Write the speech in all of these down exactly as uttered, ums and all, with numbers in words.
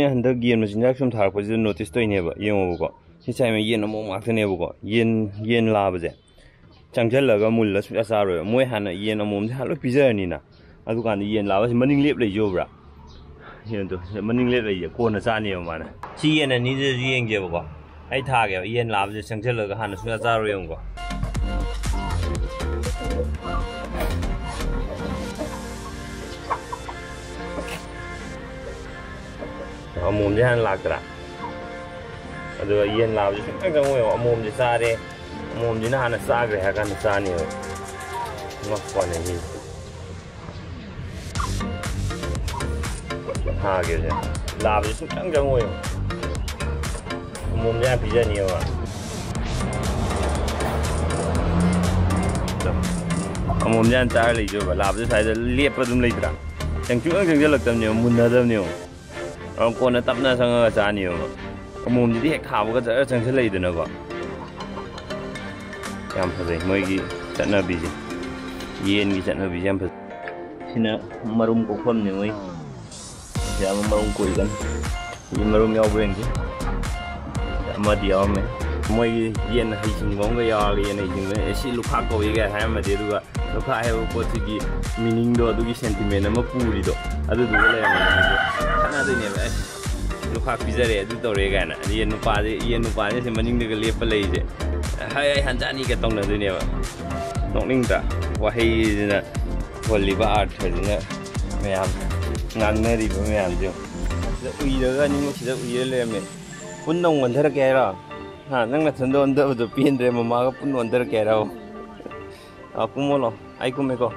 ꯍꯟꯗꯛ ꯌꯦꯟ ꯃꯆꯤꯟꯖꯥꯛ ꯁꯨꯝ ꯊꯥꯔꯛꯄꯁꯤꯗ ꯅꯣꯇꯤꯁ ꯇꯧꯔꯤꯅꯦꯕ꯫ ꯌꯦꯡꯉꯣꯕꯀꯣ, ꯁꯤ ꯆꯥꯏꯃ ꯌꯦꯟ ꯑꯃꯣꯝ ꯉꯥꯛꯇꯅꯦꯕꯀꯣ꯫ ꯌꯦꯟ ꯌꯦꯟ ꯂꯥꯕꯁꯦ ꯆꯪꯁꯤꯜꯂꯒ ꯃꯨꯜꯂ ꯁꯨꯡꯆꯥ ꯆꯥꯔꯣꯏꯕ꯫ ꯃꯣꯏ ꯍꯥꯟꯅ ꯌꯦꯟ ꯑꯃꯣꯝꯁꯦ ꯍꯥꯟꯅ ꯂꯣꯏ ꯄꯤꯖꯔꯅꯤꯅ, ꯑꯗꯨꯀꯥꯟꯗ ꯌꯦꯟ ꯂꯥꯕꯁꯤ ꯃꯅꯤꯡ ꯂꯦꯞ ꯂꯩꯖꯧꯕ꯭ꯔꯥ? ꯌꯦꯟꯗꯣ ꯃꯅꯤꯡ ꯂꯦꯞ ꯂꯩꯌꯦ, ꯀꯣꯟꯅ ꯆꯥꯅꯦꯕ ꯃꯥꯅ꯫ ꯁꯤ ꯌꯦꯟ ꯑꯅꯤꯁꯤꯗꯁꯨ ꯌꯦꯡꯒꯦꯕꯀꯣ, ꯑꯩ ꯊꯥꯒꯦꯕ꯫ ꯌꯦꯟ ꯂꯥꯕꯁꯦ ꯆꯪꯁꯤꯜꯂꯒ ꯍꯥꯟꯅ ꯁꯨꯡꯆꯥ ꯆꯥꯔꯣꯏ ꯌꯦꯡꯉꯨꯀꯣ꯫ ꯑꯃꯣꯝꯁꯦ ꯍꯥꯟꯅ ꯂꯥꯛꯇ꯭ꯔꯥ? ꯑꯗꯨꯒ ꯌꯦꯟ ꯂꯥꯕꯁꯦ ꯁꯨꯡꯆꯪ ꯆꯪꯉꯣꯏꯕ꯫ ꯑꯃꯣꯝꯁꯦ ꯆꯥꯔꯦ, ꯑꯃꯣꯝꯁꯤꯅ ꯍꯥꯟꯅ ꯆꯥꯈ꯭ꯔꯦ ꯍꯥꯏ ꯀꯥꯟꯗ ꯆꯥꯅꯦꯕ꯫ ꯉꯛꯄꯅꯦ ꯁꯤ꯫ ꯍꯥꯒꯦꯁꯦ꯫ ꯂꯥꯕꯁꯦ ꯁꯨꯡꯆꯪ ꯆꯪꯉꯣꯏꯕ꯫ ꯑꯃꯣꯝꯁꯦ ꯌꯥꯝ ꯄꯤꯖꯅꯤꯕ꯫ ꯑꯃꯣꯝꯁꯦ ꯌꯥꯝ ꯆꯥꯔ ꯂꯩꯗꯣꯏꯕ꯫ ꯂꯥꯕꯁꯦ ꯁ꯭ꯋꯥꯏꯗ ꯂꯦꯞꯄ ꯑꯗꯨꯝ ꯂꯩꯇ꯭ꯔꯥ? ꯆꯪ-, ꯁꯨꯡꯆꯪ ꯆꯪꯁꯤꯜꯂꯛꯇꯕꯅꯦꯕ, ꯃꯨꯟꯅꯗꯕꯅꯦꯕ꯫ ꯑꯗꯨꯝ ꯀꯣꯟꯅ ꯇꯞꯅ ꯆꯪꯉꯒ ꯆꯥꯅꯤꯕ꯫ ꯑꯃꯣꯝꯁꯤꯗꯤ ꯍꯦꯛ ꯊꯥꯕꯒ ꯖꯔ ꯆꯪꯁꯤꯜꯂꯛꯏꯗꯅꯀꯣ꯫ ꯌꯥꯝ ꯐꯖꯩ ꯃꯣꯏꯒꯤ ꯆꯠꯅꯕꯤꯁꯦ, ꯌꯦꯟꯒꯤ ꯆꯠꯅꯕꯤꯁꯦ ꯌꯥꯝ ꯐꯖꯩ꯫ ꯁꯤꯅ ꯃꯔꯨꯝ ꯀꯣꯛꯐꯝꯅꯤ ꯃꯣꯏ꯫ ꯁꯤꯗ ꯑꯃ ꯃꯔꯨꯝ ꯀꯣꯛꯏꯀꯥꯟ꯫ ꯁꯤ ꯃꯔꯨꯝ ꯌꯥꯎꯕ꯭ꯔꯥ ꯌꯦꯡꯁꯤ꯫ ꯑꯃꯗꯤ ꯌꯥꯎꯔꯝꯃꯦ꯫ ꯃꯣꯏꯒꯤ ꯌꯦꯟ ꯍꯩꯁꯤꯡꯕ ꯑꯃꯒ ꯌꯥꯎꯔꯒ ꯌꯦꯟ ꯍꯩꯁꯤꯡꯕ, "ꯑꯦ, ꯁꯤ ꯂꯨꯈꯥꯛ ꯀꯧꯏ" ꯀꯥꯏ ꯍꯥꯏꯔꯝꯃꯗꯤ, ꯑꯗꯨꯒ ꯂꯨꯈꯥꯛ ꯍꯥꯏꯕ ꯄꯣꯠꯁꯤꯒꯤ meaning-ꯗꯣ, ꯑꯗꯨꯒꯤ sentiment ꯑꯃ ꯄꯨꯔꯤꯗꯣ, ꯑꯗꯨꯗꯨꯒ ꯂꯩꯔꯝꯃꯦ꯫ ꯈꯠꯅꯗꯣꯏꯅꯦꯕ, "ꯑꯦ, ꯂꯨꯈꯥꯛ ꯄꯤꯖꯔꯦ, ꯑꯗꯨ ꯇꯧꯔꯦ" ꯀꯥꯏꯅ꯫ ꯌꯦꯟ ꯅꯨꯄꯥꯁꯦ, ꯌꯦꯟ ꯅꯨꯄꯥꯁꯦ ꯁꯤ ꯃꯅꯤꯡꯗꯒ ꯂꯦꯞꯄ ꯂꯩꯔꯤꯁꯦ, "ꯍꯥꯏ, ꯑꯩ ꯍꯟꯖꯥꯅꯤꯒ" ꯇꯧꯅꯗꯣꯏꯅꯦꯕ꯫ ꯅꯣꯛꯅꯤꯡꯗ꯭ꯔꯥ? ꯋꯥꯍꯩꯁꯤꯅ ꯊꯣꯜꯂꯤꯕ ꯑꯥꯔꯊꯁꯤꯅ ꯃꯌꯥꯝ ꯉꯥꯡꯅꯔꯤꯕ ꯃꯌꯥꯝꯁꯦ꯫ ꯁꯤꯗ ꯎꯏꯔꯒ, ꯑꯅꯤꯃꯛ ꯁꯤꯗ ꯎꯏꯔ ꯂꯩꯔꯝꯃꯦ꯫ ꯄꯨꯟꯅ ꯑꯃꯨꯛ ꯑꯣꯟꯊꯔꯛꯀꯦ ꯍꯥꯏꯔꯣ? ꯍꯥ, ꯅꯪ ꯅꯊꯟꯗ ꯑꯣꯟꯊꯕꯗꯣ ꯄꯦꯟꯗ꯭ꯔꯦ, ꯃꯃꯥꯒ ꯄꯨꯟꯅ ꯑꯣꯟꯊꯔꯛꯀꯦ ꯍꯥꯏꯔꯣ? ꯑꯥ, ꯀꯨꯝꯃꯣ ꯂꯥꯎ, ꯑꯩ ꯀꯨꯝꯃꯦꯀꯣ꯫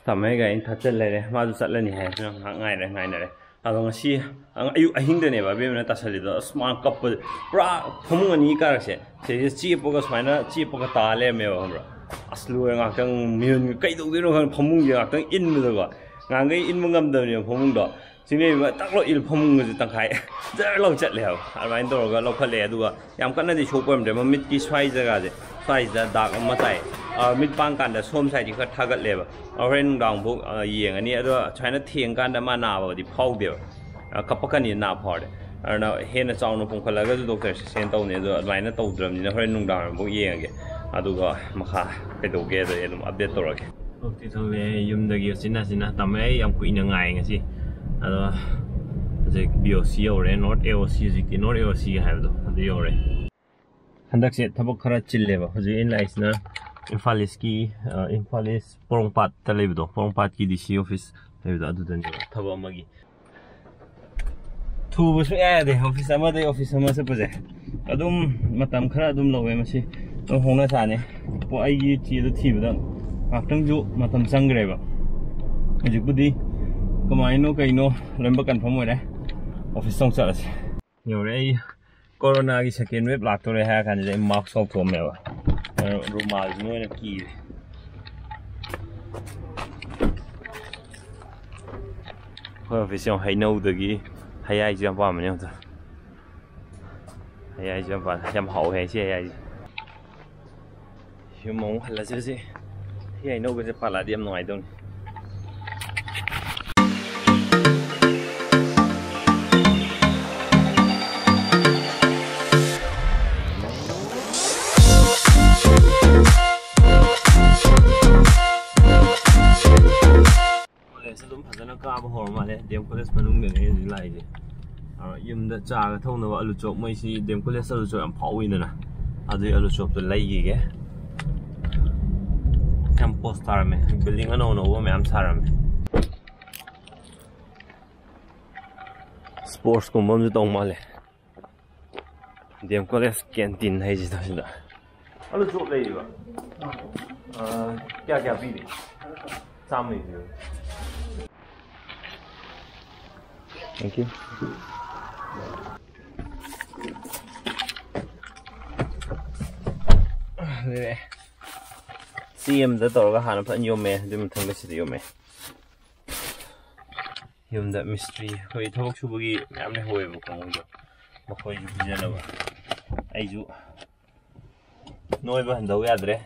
ꯇꯥꯃꯣꯒ ꯑꯩꯅ ꯊꯛꯆꯜ ꯂꯩꯔꯦ, ꯃꯥꯁꯨ ꯆꯠꯂꯅꯤ ꯍꯥꯏ꯫ ꯑꯗꯨꯅ ꯉꯥꯏꯍꯥꯛ ꯉꯥꯏꯔꯦ, ꯉꯥꯏꯅꯔꯦ꯫ ꯑꯗꯣ ꯉꯁꯤ ꯑꯌꯨꯛ ꯑꯍꯤꯡꯗꯅꯦꯕ ꯑꯕꯦꯝꯃꯅ ꯇꯥꯁꯜꯂꯤꯗꯣ꯫ ꯑꯁ, ꯃꯥ ꯀꯞꯄ, ꯄꯨꯔꯥ ꯐꯃꯨꯡ ꯑꯅꯤ ꯀꯥꯔꯛꯁꯦ ꯁꯤꯗꯩꯁꯤꯗ ꯆꯦꯞꯄꯒ, ꯁꯨꯃꯥꯏꯅ ꯆꯦꯞꯄꯒ ꯇꯥ ꯂꯩꯔꯝꯃꯦꯕ, ꯈꯪꯕ꯭ꯔꯥ? ꯑꯁ, ꯂꯣꯏꯔꯦ, ꯉꯥꯏꯍꯥꯛꯇꯪ ꯃꯤꯍꯨꯟ ꯀꯩꯗꯧꯗꯣꯏꯅꯣ ꯈꯪꯗꯦ, ꯐꯃꯨꯡꯁꯦ ꯉꯥꯏꯍꯥꯛꯇꯪ ꯏꯟꯕꯗꯀꯣ꯫ ꯉꯍꯥꯟꯈꯩ ꯏꯟꯕ ꯉꯝꯗꯕꯅꯦꯕ ꯐꯃꯨꯡꯗꯣ꯫ ꯁꯤꯅꯦꯕ ꯇꯛꯂꯣ ꯏꯜ ꯐꯃꯨꯡꯒꯁꯦ ꯇꯪꯈꯥꯏ ꯖꯔ ꯂꯧ ꯆꯠꯂꯦ ꯍꯥꯏꯕ꯫ ꯑꯗꯨꯃꯥꯏꯅ ꯇꯧꯔꯒ ꯂꯧꯈꯠꯂꯦ꯫ ꯑꯗꯨꯒ ꯌꯥꯝ ꯀꯟꯅꯗꯤ ꯁꯣꯛꯄ ꯑꯣꯏꯔꯝꯗ꯭ꯔꯦ꯫ ꯃꯃꯤꯠꯀꯤ ꯁ꯭ꯋꯥꯏ ꯖꯒꯥꯁꯦ, ꯁ꯭ꯋꯥꯏꯁꯤꯗ ꯗꯥꯛ ꯑꯃ ꯇꯥꯏ꯫ ꯑ, ꯃꯤꯠ ꯄꯥꯡ ꯀꯥꯟꯗ ꯁꯣꯝ ꯁꯥꯏꯗꯤ ꯈꯔ ꯊꯥꯒꯠꯂꯦꯕ꯫ ꯑ, ꯍꯣꯔꯦꯟ ꯅꯨꯡꯗꯥꯡꯐꯥꯎ, ꯑ, ꯌꯦꯡꯉꯅꯤ꯫ ꯑꯗꯣ ꯁꯨꯃꯥꯏꯅ ꯊꯦꯡꯀꯥꯟꯗ ꯃꯥ ꯅꯥꯕꯗꯤ ꯐꯥꯎꯗꯦꯕ꯫ ꯑ, ꯀꯞꯄꯛꯀꯅꯤ ꯅꯥ ꯐꯥꯎꯔꯗꯤ꯫ ꯑꯗꯨꯅ ꯍꯦꯟꯅ ꯆꯥꯎꯅ ꯄꯨꯝꯈꯠꯂꯒꯁꯨ ꯗꯣꯛꯇꯔꯁꯦ ꯁꯦꯟ ꯇꯧꯅꯤ꯫ ꯑꯗꯣ ꯑꯗꯨꯃꯥꯏꯅ ꯇꯧꯗ꯭ꯔꯕꯅꯤꯅ ꯍꯣꯔꯦꯟ ꯅꯨꯡꯗꯥꯡ ꯋꯥꯏꯔꯝꯐꯥꯎ ꯌꯦꯡꯉꯒꯦ꯫ ꯑꯗꯨꯒ ꯃꯈꯥ ꯀꯩꯗꯧꯒꯦꯗꯣ ꯑꯩ ꯑꯗꯨꯝ ꯑꯞꯗꯦꯠ ꯇꯧꯔꯛꯀꯦ꯫ ꯊꯣꯛꯇꯤ ꯊꯣꯛꯂꯛꯑꯦ ꯌꯨꯝꯗꯒꯤ꯫ ꯎꯆꯤꯟ ꯅꯥꯆꯤꯟꯅ ꯇꯝꯃꯦ꯫ ꯑꯩ ꯌꯥꯝ ꯀꯨꯏꯅ ꯉꯥꯏ ꯉꯁꯤ꯫ ꯑꯗꯣ ꯍꯧꯖꯤꯛ B O C ꯌꯧꯔꯦ꯫ North A O C, ꯍꯧꯖꯤꯛꯇꯤ North A O C ꯍꯥꯏꯕꯗꯣ ꯑꯗꯨ ꯌꯧꯔꯦ꯫ ꯍꯟꯗꯛꯁꯦ ꯊꯕꯛ ꯈꯔ ꯆꯤꯜꯂꯦꯕ꯫ ꯍꯧꯖꯤꯛ ꯑꯩꯅ ꯂꯥꯛꯏꯁꯤꯅ ꯏꯝꯐꯥꯜ ꯏꯁꯀꯤ, ꯑ, ꯏꯝꯐꯥꯜ ꯏꯁ ꯄꯣꯔꯣꯝꯄꯥꯠꯇ ꯂꯩꯕꯗꯣ, ꯄꯣꯔꯣꯝꯄꯥꯠꯀꯤ D C office ꯂꯩꯕꯗꯣ, ꯑꯗꯨꯗꯅꯦꯕ ꯊꯕꯛ ꯑꯃꯒꯤ꯫ ꯊꯨꯕ ꯁꯨꯡꯌꯥ ꯌꯥꯗꯦ ꯑꯣꯐꯤꯁ ꯑꯃꯗꯒꯤ ꯑꯣꯐꯤꯁ ꯑꯃ ꯆꯠꯄꯁꯦ꯫ ꯑꯗꯨꯝ ꯃꯇꯝ ꯈꯔ ꯑꯗꯨꯝ ꯂꯧꯋꯦ ꯃꯁꯤ꯫ ꯑꯗꯨꯝ ꯍꯧꯅ ꯁꯥꯅꯤ꯫ ꯄꯣ-, ꯑꯩꯒꯤ ꯆꯦꯗꯣ ꯊꯤꯕꯗ ꯉꯥꯛꯇꯪꯁꯨ ꯃꯇꯝ ꯆꯪꯈ꯭ꯔꯦꯕ꯫ ꯍꯧꯖꯤꯛꯄꯨꯗꯤ ꯀꯃꯥꯏꯅꯣ ꯀꯩꯅꯣ ꯂꯣꯏꯅꯃꯛ ꯀꯟꯐꯥꯔꯝ ꯑꯣꯏꯔꯦ꯫ ꯑꯣꯐꯤꯁꯇ ꯑꯃꯨꯛ ꯆꯠꯂꯁꯤ꯫ ꯌꯧꯔꯦ꯫ ꯑꯩ ꯀꯣꯔꯣꯅꯥꯒꯤ second wave ꯂꯥꯛꯇꯣꯔꯦ ꯍꯥꯏꯔ ꯀꯥꯟꯁꯤꯗ ꯑꯩ ꯃꯥꯛꯁ ꯂꯧꯊꯣꯛꯑꯝꯃꯦꯕ꯫ ꯑꯗꯣ ꯔꯨꯃꯥꯜꯁꯤꯅ ꯑꯣꯏꯅ ꯀꯤꯔꯦ꯫ ꯑꯩꯈꯣꯏ ꯑꯣꯐꯤꯁꯁꯦ ꯌꯥꯝ ꯍꯩꯅꯧꯗꯒꯤ ꯍꯩꯌꯥꯏꯁꯨ ꯌꯥꯝ ꯄꯥꯝꯕꯅꯦ ꯑꯝꯇ꯫ ꯍꯩꯌꯥꯏꯁꯨ ꯌꯥꯝ ꯄꯥꯝꯃꯦ, ꯌꯥꯝ ꯍꯥꯎꯋꯦ ꯍꯥꯏ ꯁꯤ ꯍꯩꯌꯥꯏꯁꯦ꯫ ꯌꯨꯝ ꯑꯃꯨꯛ ꯍꯜꯂꯁꯤ ꯍꯧꯖꯤꯛ꯫ ꯁꯤ ꯍꯩꯅꯧꯒꯁꯦ ꯄꯥꯜꯂꯛꯑꯗꯤ ꯌꯥꯝ ꯅꯨꯡꯉꯥꯏꯗꯧꯅꯤ꯫ ꯀꯣꯂꯦꯖꯁꯦ ꯑꯗꯨꯝ ꯐꯖꯅ ꯀꯥꯕ ꯍꯧꯔ ꯃꯥꯜꯂꯦ꯫ D M college ꯃꯅꯨꯡꯗꯅꯦ ꯑꯩ ꯍꯧꯖꯤꯛ ꯂꯥꯛꯏꯁꯦ꯫ ꯑ, ꯌꯨꯝꯗ ꯆꯥꯒ ꯊꯧꯅꯕ ꯑꯂꯨ ꯆꯣꯞ, ꯃꯣꯏꯁꯤ D M college ꯑꯂꯨ ꯆꯣꯞ ꯌꯥꯝ ꯐꯥꯎꯏꯗꯅ, ꯑꯗꯨꯒꯤ ꯑꯂꯨ ꯆꯣꯞꯇꯣ ꯂꯩꯈꯤꯒꯦ꯫ ꯌꯥꯝ ꯄꯣꯁ ꯇꯥꯔꯝꯃꯦ, building ꯑꯅꯧ ꯑꯅꯧꯕ ꯃꯌꯥꯝ ꯁꯥꯔꯝꯃꯦ꯫ Sports ꯀꯨꯝꯕ ꯑꯃꯁꯨ ꯇꯧ ꯃꯥꯜꯂꯦ꯫ D M college canteen ꯍꯥꯏꯁꯤꯗ ꯁꯤꯗ꯫ ꯑꯂꯨ ꯆꯣꯞ ꯂꯩꯔꯤꯕ? ꯑꯥ, ꯀꯌꯥ ꯀꯌꯥ ꯄꯤꯔꯤ? ꯆꯥꯝꯃ ꯄꯤꯔꯤ꯫ Thank you꯫ ꯂꯩꯔꯦ꯫ ꯆꯦ ꯑꯃꯗ ꯇꯧꯔꯒ ꯍꯥꯟꯅ ꯐꯖꯅ ꯌꯣꯝꯃꯦ, ꯑꯗꯨꯒꯤ ꯃꯊꯪꯗ ꯁꯤꯗ ꯌꯣꯝꯃꯦ꯫ ꯌꯨꯝꯗ ꯃꯤꯁꯇ꯭ꯔꯤ ꯑꯩꯈꯣꯏ ꯊꯕꯛ ꯁꯨꯕꯒꯤ ꯃꯌꯥꯝ ꯂꯩꯍꯧꯋꯦꯕꯀꯣ, ꯃꯣꯏꯗꯣ, ꯃꯈꯣꯏꯁꯨ ꯄꯤꯖꯅꯕ꯫ ꯑꯩꯁꯨ ꯅꯣꯏꯕ ꯍꯟꯊꯧ ꯌꯥꯗ꯭ꯔꯦ,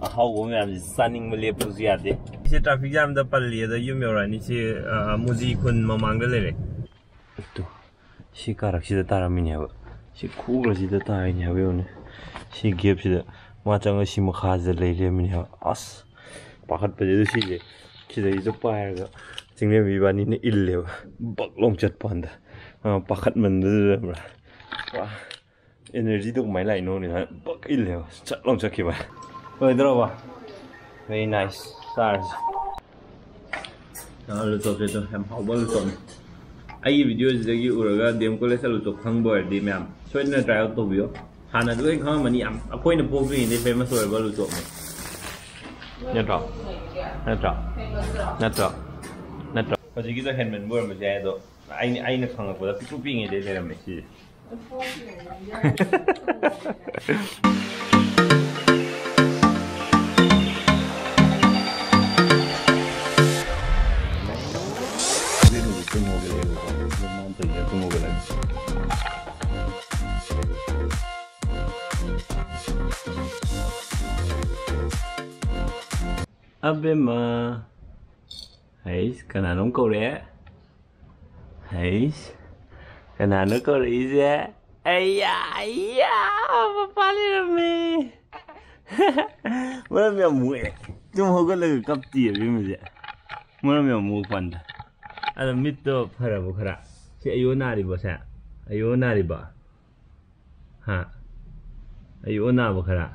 ꯑꯍꯥꯎꯕ ꯃꯌꯥꯝꯁꯦ ꯆꯥꯅꯤꯡꯕ ꯂꯦꯞꯄꯁꯨ ꯌꯥꯗꯦ꯫ ꯁꯤ ꯇ꯭ꯔꯥꯐꯤꯛ ꯖꯥꯝꯗ ꯄꯜꯂꯤ, ꯑꯗ ꯌꯨꯝ ꯌꯧꯔꯛꯑꯅꯤ꯫ ꯁꯤ, ꯑ, ꯃꯨꯖꯤ ꯈꯨꯟ ꯃꯃꯥꯡꯗ ꯂꯩꯔꯦ꯫ ꯇꯨ, ꯁꯤ ꯀꯥꯔꯛꯁꯤꯗ ꯇꯥꯔꯝꯃꯤꯅꯦꯕ꯫ ꯁꯤ ꯈꯨꯈ꯭ꯔꯁꯤꯗ ꯇꯥꯔꯤꯅꯦ ꯍꯥꯏꯕ, ꯌꯦꯡꯉꯨꯅꯦ꯫ ꯁꯤ ꯒꯦꯞꯁꯤꯗ ꯃꯥ ꯆꯪꯉꯒ ꯁꯤ ꯃꯈꯥꯁꯤꯗ ꯂꯩ ꯂꯩꯔꯝꯃꯤꯅꯦꯕ꯫ ꯑꯁ, ꯄꯥꯈꯠꯄꯁꯤꯗ ꯁꯤꯁꯦ, ꯁꯤꯗꯩꯁꯤꯗ ꯄꯥꯏꯔꯒ ꯆꯤꯡꯂꯦꯝꯕꯤ ꯏꯕꯥꯅꯤꯅ ꯏꯜꯂꯦꯕ꯫ ꯕꯛ ꯂꯥꯎ ꯆꯠꯄ ꯀꯥꯟꯗ, ꯑ, ꯄꯥꯈꯠꯃꯟꯗꯅ, ꯄꯨꯔꯥ ꯑꯦꯅꯔꯖꯤꯗꯣ ꯀꯃꯥꯏꯅ ꯂꯥꯛꯏꯅꯣꯅꯦ? ꯕꯛ ꯏꯜꯂꯦꯕ, ꯆꯠ ꯂꯥꯎ ꯆꯠꯈꯤꯕ꯫ ꯂꯣꯏꯗ꯭ꯔꯣꯕ? Very nice. ꯆꯥꯔꯁꯤ꯫ ꯑꯥꯂꯨ ꯆꯣꯞꯁꯦ, ꯌꯥꯝ ꯍꯥꯎꯕ ꯑꯥꯂꯨ ꯆꯣꯞꯅꯤ꯫ ꯑꯩꯒꯤ ꯚꯤꯗꯤꯑꯣꯁꯤꯗꯒꯤ ꯎꯔꯒ ꯗꯤ ꯑꯦꯝ ꯀꯣꯂꯦꯖ ꯑꯥꯂꯨ ꯆꯣꯞ ꯈꯪꯕ ꯑꯣꯏꯔꯗꯤ ꯃꯌꯥꯝ ꯁꯣꯏꯗꯅ try out ꯇꯧꯕꯤꯌꯣ꯫ ꯍꯥꯟꯅꯗꯤ ꯂꯣꯏ ꯈꯪꯉꯝꯃꯅꯤ, ꯌꯥꯝ ꯑꯩꯈꯣꯏꯅ ꯄꯣꯛꯇ꯭ꯔꯤꯉꯩꯗꯩ famous ꯑꯣꯏꯔꯕ ꯑꯥꯂꯨ ꯆꯣꯞꯅꯤ꯫ ꯅꯠꯇ꯭ꯔꯣ? ꯅꯠꯇ꯭ꯔꯣ? ꯅꯠꯇ꯭ꯔꯣ? ꯅꯠꯇ꯭ꯔꯣ? ꯍꯧꯖꯤꯛꯀꯤꯗꯣ ꯍꯦꯟꯃꯟꯕ ꯑꯣꯏꯔꯝꯕꯁꯨ ꯌꯥꯏ, ꯑꯗꯣ ꯑꯩꯅ, ꯑꯩꯅ ꯈꯪꯉꯛꯄꯗ ꯄꯤꯛꯇ꯭ꯔꯨ ꯄꯤꯛꯏꯉꯩꯗꯩ ꯂꯩꯔꯝꯃꯦ ꯁꯤꯁꯦ꯫ ꯑꯕꯦꯝꯃ, ꯍꯩꯁ, ꯀꯅꯥꯅꯣꯝ ꯀꯧꯔꯛꯑꯦ꯫ ꯍꯩꯁ, ꯀꯅꯥꯅꯣ ꯀꯧꯔꯛꯏꯁꯦ? ꯑꯩꯌꯥ, ꯑꯩꯌꯥ, ꯄꯄꯥ ꯂꯩꯔꯝꯃꯦ꯫ ꯃꯔꯝ ꯌꯥꯝ ꯃꯣꯛꯑꯦ꯫ ꯇꯨꯝ ꯍꯧꯒꯠꯂꯒ ꯀꯞꯇꯦ ꯑꯕꯦꯝꯃꯁꯦ꯫ ꯃꯔꯝ ꯌꯥꯝ ꯃꯣꯛꯄ ꯋꯥꯅꯤꯗ꯫ ꯑꯗꯣ ꯃꯤꯠꯇꯣ ꯐꯔꯕꯣ ꯈꯔ? ꯁꯤ ꯑꯌꯣ ꯅꯥꯔꯤꯕꯣ ꯁꯦ? ꯑꯌꯣ ꯅꯥꯔꯤꯕꯣ? ꯍꯥ? ꯑꯌꯣ ꯅꯥꯕ ꯈꯔ?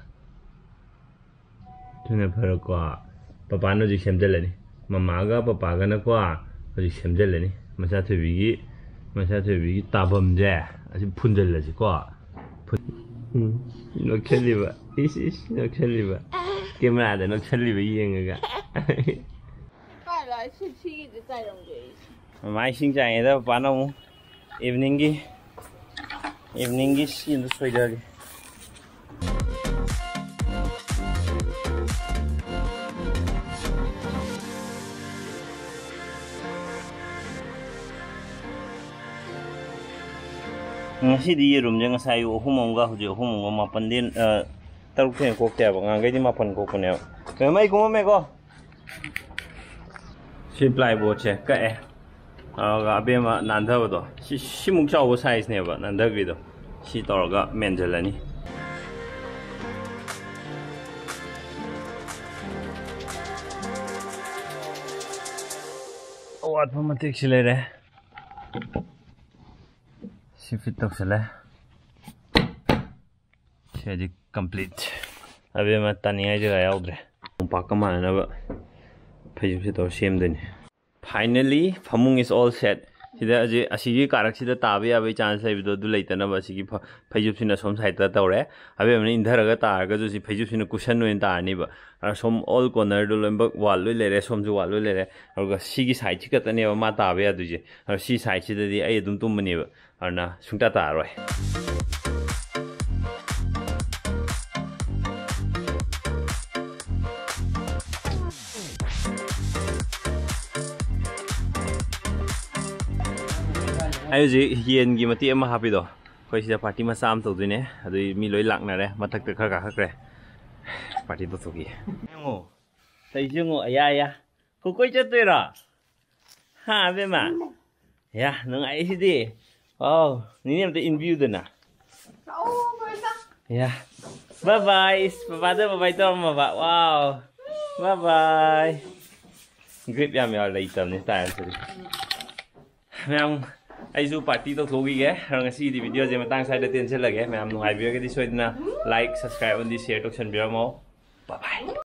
ꯊꯨꯅ ꯐꯔꯣꯀꯣ꯫ ꯄꯄꯥꯅ ꯍꯧꯖꯤꯛ ꯁꯦꯝꯖꯤꯜꯂꯅꯤ꯫ ꯃꯃꯥꯒ ꯄꯄꯥꯒꯅꯀꯣ ꯍꯧꯖꯤꯛ ꯁꯦꯝꯖꯤꯜꯂꯅꯤ꯫ ꯃꯆꯥꯊꯣꯏꯕꯤꯒꯤ, ꯃꯆꯥꯊꯣꯏꯕꯤꯒꯤ ꯇꯥꯐꯝꯁꯦ ꯑꯁꯤ ꯐꯨꯟꯖꯜꯂꯁꯤꯀꯣ꯫ ꯐꯨꯟ-, ꯎꯝ, ꯅꯣꯛꯁꯜꯂꯤꯕ꯫ ꯏꯁ, ꯏꯁ, ꯅꯣꯛꯁꯜꯂꯤꯕ꯫ ꯀꯦꯃꯦꯔꯥꯗ ꯅꯣꯛꯁꯜꯂꯤꯕ ꯌꯦꯡꯉꯒ꯫ ꯀꯥꯏ ꯂꯥꯛꯑꯦ? ꯁꯤ, ꯁꯤꯒꯤꯁꯦ ꯆꯥꯏꯔꯝꯒꯦ ꯑꯩ꯫ ꯃꯃꯥ ꯏꯁꯤꯡ ꯆꯥꯏꯉꯩꯗ ꯄꯄꯥꯅ ꯑꯃꯨꯛ eveningꯒꯤ, eveningꯒꯤ ꯁꯤ ꯑꯝꯇ ꯁꯣꯏꯗꯒꯦ꯫ ꯉꯁꯤꯗꯤ ꯌꯦꯔꯨꯝꯁꯦ ꯉꯁꯥꯏ ꯑꯌꯨꯛ ꯑꯍꯨꯝ ꯑꯃꯒ ꯍꯧꯖꯤꯛ ꯑꯍꯨꯝ ꯑꯃꯒ ꯃꯥꯄꯟꯗꯤ, ꯑ, ꯇꯔꯨꯛ ꯊꯦꯡꯅ ꯀꯣꯛꯇꯦ ꯍꯥꯏꯕ꯫ ꯉꯥꯡꯈꯩꯗꯤ ꯃꯥꯄꯟ ꯀꯣꯛꯄꯅꯦꯕ꯫ ꯀꯩꯅꯣ, ꯃꯩ ꯀꯨꯝꯃꯝꯃꯦꯀꯣ꯫ ꯁꯤ plyboard ꯁꯦ ꯀꯛꯑꯦ꯫ ꯑꯗꯨꯒ ꯑꯕꯦꯝꯃ ꯅꯥꯟꯊꯕꯗꯣ, ꯁꯤ, ꯁꯤꯃꯨꯛ ꯆꯥꯎꯕ size ꯅꯦꯕ ꯅꯥꯟꯊꯕꯤꯗꯣ꯫ ꯁꯤ ꯇꯧꯔꯒ ꯃꯦꯟꯁꯤꯜꯂꯅꯤ꯫ ꯑꯋꯥꯠꯄ ꯃꯇꯦꯛꯁꯤ ꯂꯩꯔꯦ꯫ ꯁꯤ fit ꯇꯧꯁꯜꯂꯦ꯫ ꯁꯤꯗꯤ complete꯫ ꯑꯕꯦꯝꯃ ꯇꯥꯅꯤꯡꯉꯥꯏ ꯖꯒꯥ ꯌꯥꯎꯗ꯭ꯔꯦ꯫ ꯃꯣꯝꯄꯥꯛꯀ ꯃꯥꯟꯅꯅꯕ ꯐꯩꯖꯨꯞꯁꯦ ꯇꯧꯔ ꯁꯦꯝꯗꯣꯏꯅꯤ꯫ Finally, ꯐꯃꯨꯡ is all set꯫ ꯁꯤꯗ ꯍꯧꯖꯤꯛ ꯑꯁꯤꯒꯤ ꯀꯥꯔꯛꯁꯤꯗ ꯇꯥꯕ ꯌꯥꯕꯒꯤ chance ꯂꯩꯕꯗꯣ, ꯑꯗꯨ ꯂꯩꯇꯅꯕ ꯑꯁꯤꯒꯤ ꯐ-, ꯐꯩꯖꯨꯞꯁꯤꯅ ꯁꯣꯝ side ꯇ ꯇꯧꯔꯦ꯫ ꯑꯕꯦꯝꯃꯅ ꯏꯟꯊꯔꯒ ꯇꯥꯔꯒꯁꯨ ꯁꯤ ꯐꯩꯖꯨꯞꯁꯤꯅ cushion ꯑꯣꯏꯅ ꯇꯥꯔꯅꯤꯕ꯫ ꯑꯗ ꯁꯣꯝ all corner ꯗꯣ ꯂꯣꯏꯅꯃꯛ wall ꯂꯣꯏ ꯂꯩꯔꯦ, ꯁꯣꯝꯁꯨ wall ꯂꯣꯏ ꯂꯩꯔꯦ꯫ ꯑꯗꯨꯒ ꯁꯤꯒꯤ side ꯁꯤ ꯈꯛꯇꯅꯦꯕ ꯃꯥ ꯇꯥꯕ ꯌꯥꯗꯣꯏꯁꯦ꯫ ꯑꯗꯣ ꯁꯤ side ꯁꯤꯗꯗꯤ ꯑꯩ ꯑꯗꯨꯝ ꯇꯨꯝꯃꯅꯦꯕ꯫ ꯑꯗꯨꯅ ꯁꯨꯡꯇꯥ ꯇꯥꯔꯔꯣꯏ꯫ ꯑꯩ ꯍꯧꯖꯤꯛ ꯌꯦꯟꯒꯤ ꯃꯇꯦꯛ ꯑꯃ ꯍꯥꯞꯄꯤꯗꯣ, ꯑꯩꯈꯣꯏ ꯁꯤꯗ party ꯃꯆꯥ ꯑꯃ ꯇꯧꯗꯣꯏꯅꯦ꯫ ꯑꯗꯨꯏ ꯃꯤ ꯂꯣꯏ ꯂꯥꯛꯅꯔꯦ, ꯃꯊꯛꯇ ꯈꯔ ꯀꯥꯈꯠꯈ꯭ꯔꯦ꯫ Party ꯇꯧꯊꯣꯛꯈꯤꯒꯦ꯫ ꯌꯦꯡꯉꯣ, ꯇꯧꯔꯤꯁꯦ ꯌꯦꯡꯉꯣ, ꯑꯌꯥ, ꯑꯌꯥ꯫ ꯀꯣꯀꯣꯏ ꯆꯠꯇꯣꯏꯔꯣ? ꯍꯥ, ꯑꯕꯦꯝꯃ? ꯌꯥ, ꯅꯨꯡꯉꯥꯏꯁꯤꯗꯤ꯫ ꯋꯥꯎ, ꯅꯤꯅꯦ ꯑꯝꯇ ꯏꯟꯕꯤꯌꯨꯗꯅ꯫ ꯌꯥ꯫ Bye bye꯫ ꯏꯁ, ꯄꯄꯥꯗ bye bye ꯇꯧꯔꯝꯃꯕ꯫ ꯋꯥꯎ꯫ Bye bye꯫ Grip ꯌꯥꯝ ꯌꯥꯎꯔ ꯂꯩꯇꯕꯅꯤ ꯇꯥꯏꯝꯁꯤꯗꯤ꯫ ꯃꯌꯥꯝ, ꯑꯩꯁꯨ party ꯇꯧꯊꯣꯛꯈꯤꯒꯦ꯫ ꯑꯗꯣ ꯉꯁꯤꯒꯤꯗꯤ video ꯁꯦ ꯃꯇꯥꯡ ꯁ꯭ꯋꯥꯏꯗ ꯇꯦꯟꯁꯤꯜꯂꯒꯦ꯫ ꯃꯌꯥꯝ ꯅꯨꯡꯉꯥꯏꯕꯤꯔꯒꯗꯤ ꯁꯣꯏꯗꯅ like, subscribe ꯑꯃꯗꯤ share ꯇꯧꯁꯟꯕꯤꯔꯝꯃꯣ꯫ Bye bye꯫